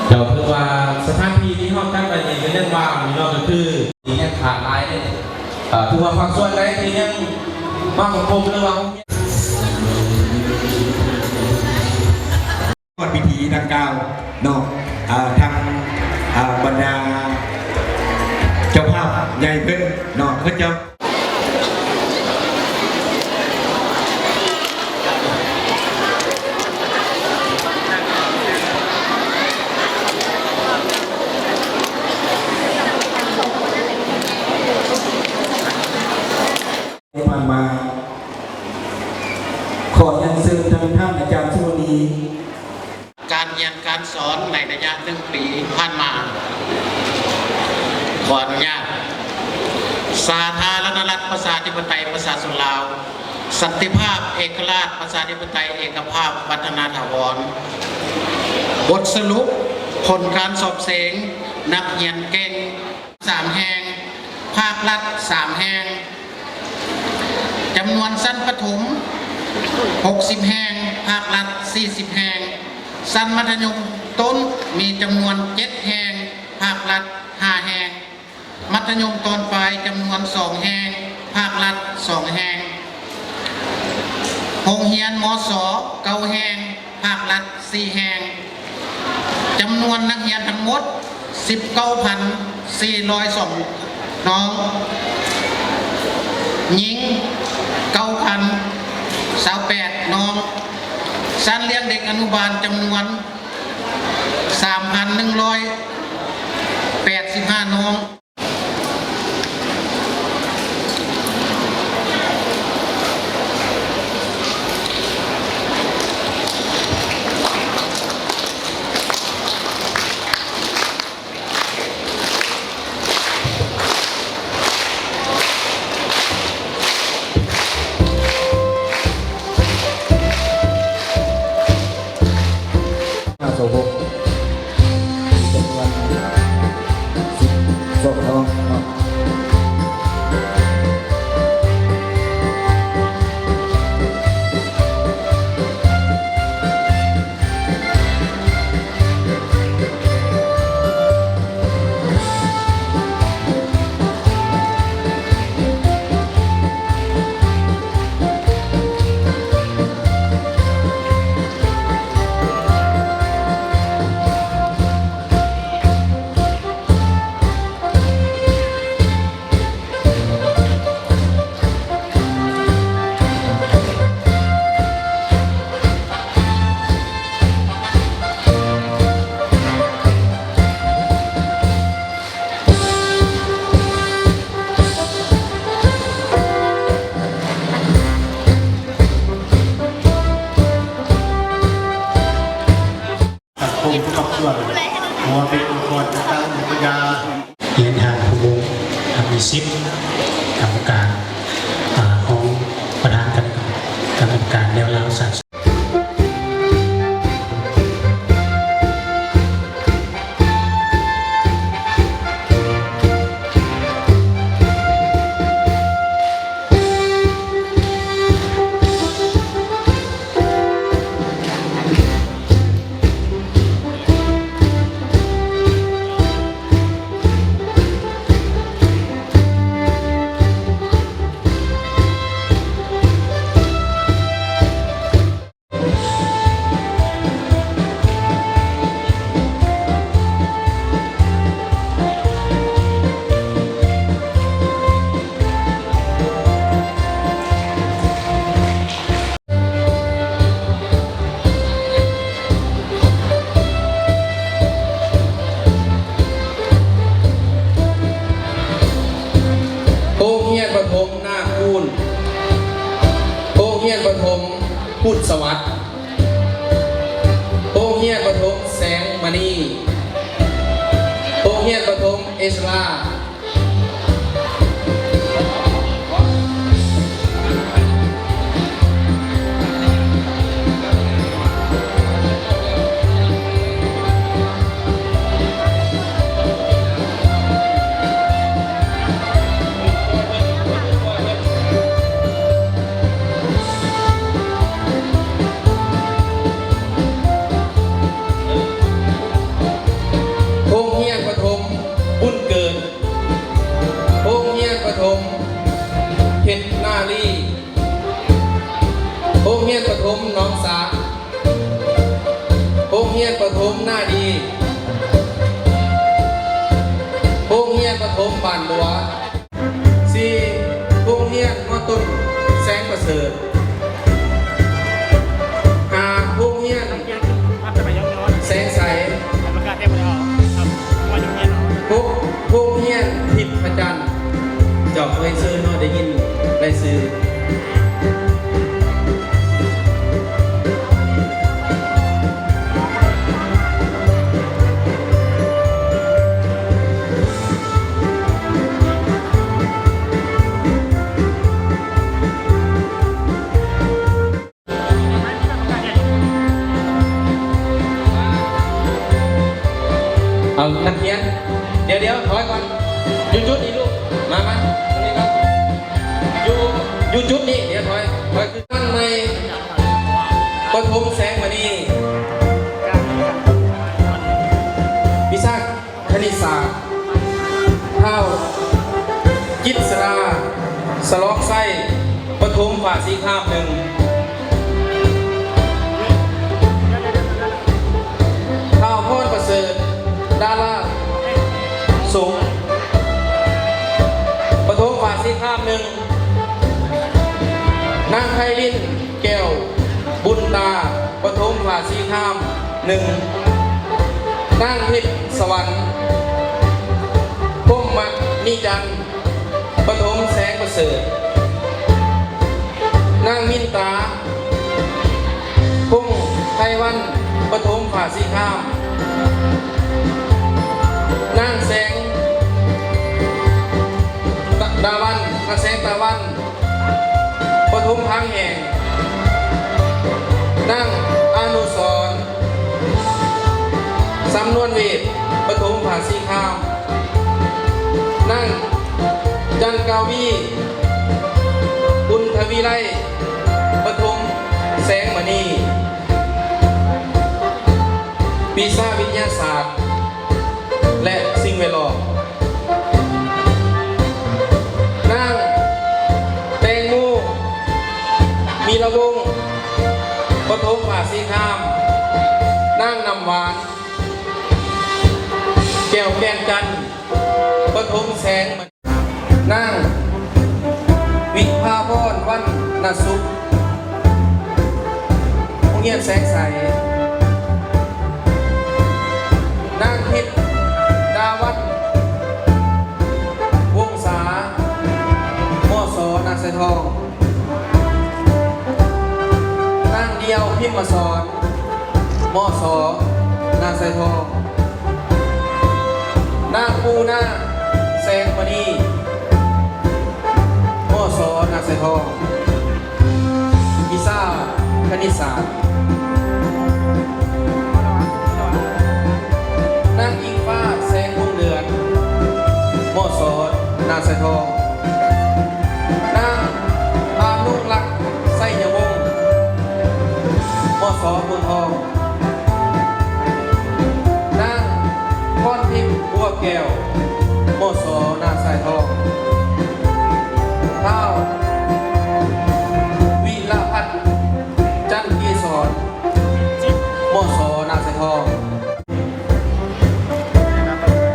ເຈົ້າ ເພາະວ່າສະຖານທີ່ທີ່ເຮົາຈັດໄວ້ນີ້ກໍຍັງວ່າງຢູ່ເນາະ ກໍຄືທີ່ຍັງຂາດຫຼາຍເດ້. ເອີ ຖືວ່າພາກສ່ວນໃດທີ່ຍັງມາບໍ່ຄົບ ຫຼືວ່າ ຮອດພິທີດັ່ງກ່າວເນາະ ເອີ ທາງ ເອີ ບັນດາເຈົ້າພາບໃຫຍ່ເພິ່ນເນາະ ເພິ່ນຈະ ທີ່ຜ່ານມາ ຂໍຮຽນເຊີນທາງທ່ານອາຈານສຸວະນີ. ການຮຽນການສອນໃນໄລຍະໜຶ່ງປີຜ່ານມາ ຂໍອະນຸຍາດ ສາທາລະນະລັດ ປະຊາທິປະໄຕ ປະຊາຊົນລາວ ສັນຕິພາບ ເອກະລາດ ປະຊາທິປະໄຕ ເອກະພາບ ວັດທະນະຖາວອນ. ບົດສະຫຼຸບຜົນການສອບເສັງ ນັກຮຽນເກັ່ງ ສາມແຫ່ງ, ພາກລັດສາມແຫ່ງ, ຈຳນວນຊັ້ນປະຖົມຫົກສິບແຫ່ງ, ພາກລັດສີ່ສິບແຫ່ງ, ຊັ້ນມັດທະຍົມຕົ້ນມີຈຳນວນເຈັດແຫ່ງ, ພາກລັດຫ້າແຫ່ງ, ມັດທະຍົມຕອນປາຍຈຳນວນສອງແຫ່ງ, ພາກລັດສອງແຫ່ງ, ໂຮງຮຽນ ມສ ເກົ້າແຫ່ງ, ພາກລັດສີ່ແຫ່ງ, ຈຳນວນນັກຮຽນທັງໝົດສິບເກົ້າພັນສີ່ຮ້ອຍສອງນ້ອງ, ຍິງເກົ້າພັນຊາວແປດນ້ອງ, ຊັ້ນລ້ຽງເດັກອະນຸບານຈຳນວນສາມພັນໜຶ່ງຮ້ອຍແປດສິບຫ້ານ້ອງ. ຫ້າສອງຫົກ ຈຳນວນສິບສອງນ້ອງເນາະ. ສັງຄົມທຸກພາກສ່ວນ ບໍ່ວ່າເປັນອົງກອນຈັດຕັ້ງ ຮຽນທ່ານຜູ້ວົງ ມີສິດ ກຳມະການ ອາ ຮອງປະທານຄະນະກຳມະການແນວລາວສາກ ໂຮງຮຽນປະຖົມນາຄູນ, ໂຮງຮຽນປະຖົມພຸດສະຫວັດ, ໂຮງຮຽນປະຖົມແສງມະນີ, ໂຮງຮຽນປະຖົມເອສລາ. ສົມນາດີ ໂຮງຮຽນປະຖົມບ້ານບົວ. ສີ່ ໂຮງຮຽນ ມ.ຕົ້ນ ແສງປະເສີດ. ຫ້າ ໂຮງຮຽນແສງໃສ. ຫົກ ໂຮງຮຽນທິບພະຈັນ. ເຈົ້າ ຂໍຮຽນເຊີນເນາະ ໄດ້ຍິນລາຍຊື່. ເອົາ ນັກຮຽນ ດຽວໆ ຖອຍກ່ອນ ຢູ່ຈຸດນີ້ລູກ ມາ ມາ ຢູ່ ຢູ່ຈຸດນີ້ ດຽວຖອຍ ຖອຍຄືນ. ບ້ານໃໝ່ ປະຖົມແສງມະນີ. ວິຊາ ຄະນິດສາດ ທ້າວ ຈິດສະດາ ສະຫຼອງໄຊ ປະຖົມຝ້າສີຄາມ ໜຶ່ງ. ທ້າວ ພອນປະເສີດ ດາລາສົງ ປະຖົມຝ້າສີຄາມ ໜຶ່ງ. ນາງ ໄພລິນ ແກ້ວບຸນຕາ ປະຖົມຝ້າສີຄາມ ໜຶ່ງ. ນາງ ທິບສະຫວັນ ພົມມະນິຈັນ ປະຖົມແສງປະເສີດ. ນາງ ມິນຕາ ພົງໄພວັນ ປະຖົມຝ້າສີຄາມ. ນາງ ແສງຕາວັນ ນາງ ແສງຕາວັນ ປະຖົມພາງແຫ້ງ. ນາງ ອານຸສອນ ສຳນວນເວດ ປະຖົມຝ້າສີຄາມ. ນາງ ຈັນກາວີ ບຸນທະວີໄລ ປະຖົມແສງມະນີ. ວິຊາວິທະຍາສາດ ແລະ ສິ່ງແວດລ້ອມ. ນາງ ແຕງໂມ ມີລະວົງ ປະຖົມຝ້າສີຄາມ. ນາງ ນ້ຳຫວານ ແກ້ວແກ່ນຈັນ ປະຖົມແສງ. ນາງ ວິພາພອນ ວັນນະສຸກ ໂຮງຮຽນແສງໃສ. ນາງ ທິດດາວັນ ວົງສາ ມສ ນາຊາຍທອງ. ນາງ ດຽວ ພິມມະສອນ ມສ ນາຊາຍທອງ. ນາງ ປູນາ ແສງມະນີ ມສ ນາຊາຍທອງ. ວິຊາຄະນິດສາດ. ນາງ ອິງຟ້າ ແສງວົງເດືອນ ມສ ນາຊາຍທອງ. ນາງ ອານຸລັກ ໄຊຍະວົງ ມສ ເມືອງທອງ. ນາງ ພອນທິບ ບົວແກ້ວ ມສ ນາຊາຍທອງ. ທ້າວ ວິລະພັດ ຈັນເກສອນ ມສ ນາຊາຍທອງ.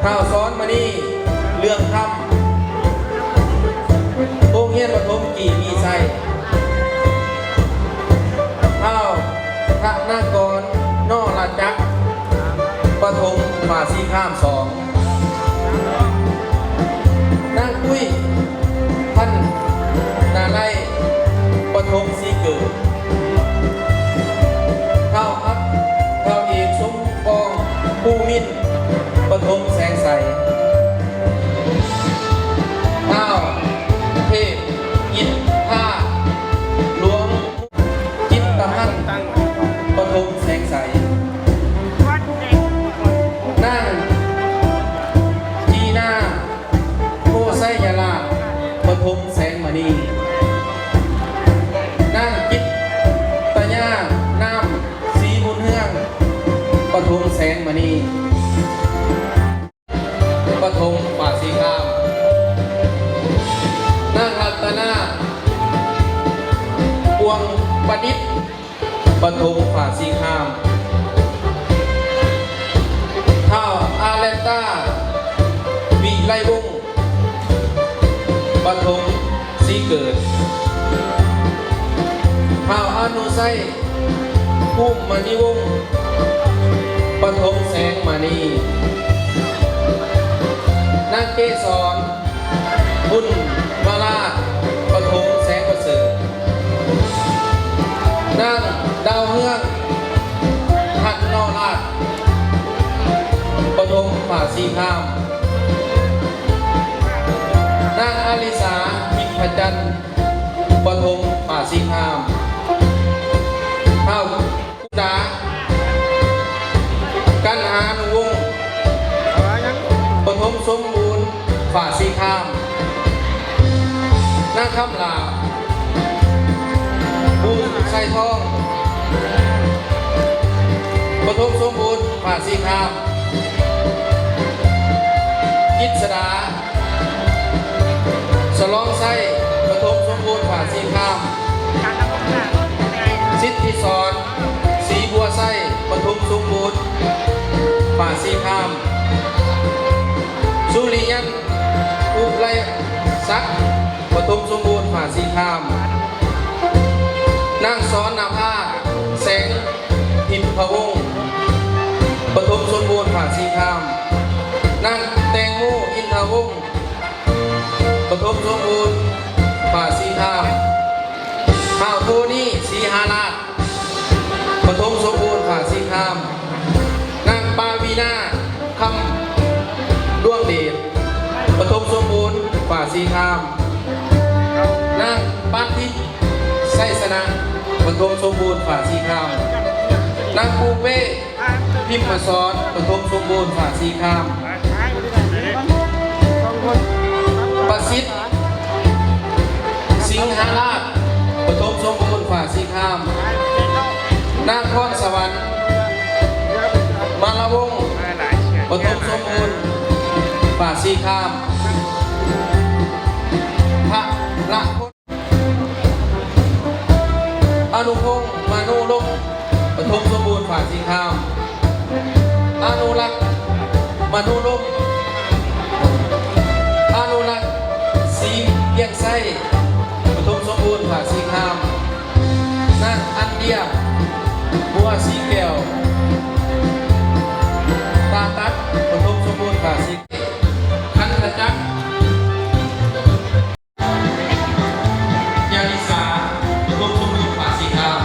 ທ້າວ ສອນມະນີ ເລື່ອງຄຳ ໂຮງຮຽນປະຖົມກີມີໄຊ. ທ້າວ ທະນາກອນ ນໍລະຈັກ ປະຖົມຝ້າສີຄາມ ສອງ. ນາງ ປຸ້ຍ ພັນນາໄລ ປະຖົມສີເກີດ. ທ້າວ ອັບ ທ້າວເອກ ສົມປອງ ພູມິນ ປະຖົມແສງໃສ. ທ້າວ ເທບ ອິນທາ ຫຼວງ ຈິດຕະພັນ ປະຖົມແສງໃສ. ນາງ ຈີນາ ໂພໄຊຍະລາດ ປະຖົມແສງມະນີ. ນາງ ຈິດຕະຍາ ນາມສີບຸນເຮືອງ ປະຖົມແສງມະນີ. ປະຖົມຝ້າສີຄາມ. ນາງ ລັດຕະນາ ປວງປະດິດ ປະຖົມຝ້າສີຄາມ. ປະຖົມສີເກີດ, ທ້າວອະນຸໄຊ ພູມມະນີວົງ ປະຖົມແສງມະນີ, ນາງເກສອນ ບຸນມາລາດ ປະຖົມແສງປະເສີດ, ນາງດາວເຮືອງ ທັນນໍລາດ ປະຖົມຜ້າສີຄາມ, ນາງອາລິສາ ທິບພະຈັນ ປະຖົມຜ້າສີຄາມ, ທ້າວ ດາ ກັນຫານຸວົງ ປະຖົມສົມບູນຜ້າສີຄາມ, ນາງຄຳຫຼ້າ ບຸນໄຊທອງ ປະຖົມສົມບູນຜ້າສີຄາມ, ກິດສະດາ ສະຫຼອງໄຊ ປະຖົມສົມບູນຜ້າສີຄາມ, ສິດທິສອນ ສີບົວໄຊ ປະຖົມສົມບູນຜ້າສີຄາມ, ສຸລິຍັນ ອຸໄລສັກ ປະຖົມສົມບູນຜ້າສີຄາມ, ນາງສອນນະພາ ແສງທິບພະວົງ ປະຖົມສົມບູນຜ້າສີຄາມ, ນາງແຕງໂມ ອິນທະວົງ ປະຖົມສົມບູນຜ້າສີຄາມ, ທ້າວໂທນີ ສີຫາລາດ ປະຖົມສົມບູນຜ້າສີຄາມ, ນາງປາວີນາ ຄຳດວງເດດ ປະຖົມສົມບູນຜ້າສີຄາມ, ນາງປານທິບ ໄຊຊະນະ ປະຖົມສົມບູນຜ້າສີຄາມ, ນາງປູເປ້ ພິມມະສອນ ປະຖົມສົມບູນຜ້າສີຄາມ, ປະສິດ ສິງຫາລາດ ປະຖົມສົມບູນຜ້າສີຄາມ, ນາງພອນສະຫວັນ ມາລະວົງ ປະຖົມສົມບູນຜ້າສີຄາມ, ພະລະພົນ ອະນຸພົງ ມະໂນລົມ ປະຖົມສົມບູນຜ້າສີຄາມ, ອະນຸລັກ ມະໂນລົມ ອະນຸລັກ ສີວຽງໄຊ ປະຖົມສົມບູນຜ້າສີຄາມ, ນາງອັນເດຍ ບົວສີແກ້ວ ຕາຕັດ ປະຖົມສົມບູນຜ້າສີ ຂັນທະຈັກ ຍາລິສາ ປະຖົມສົມບູນຜ້າສີຄາມ,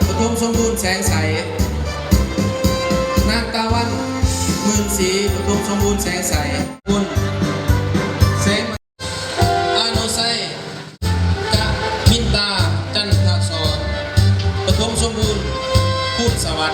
ປະຖົມສົມບູນແສງໃສ, ນາງຕາວັນ ໝື່ນສີ ປະຖົມສົມບູນແສງໃສ, ບຸນແສງ ອາໂນໄຊ ກະມິນຕາ ຈັນທະສອນ ປະຖົມສົມບູນພູນສະຫວັດ.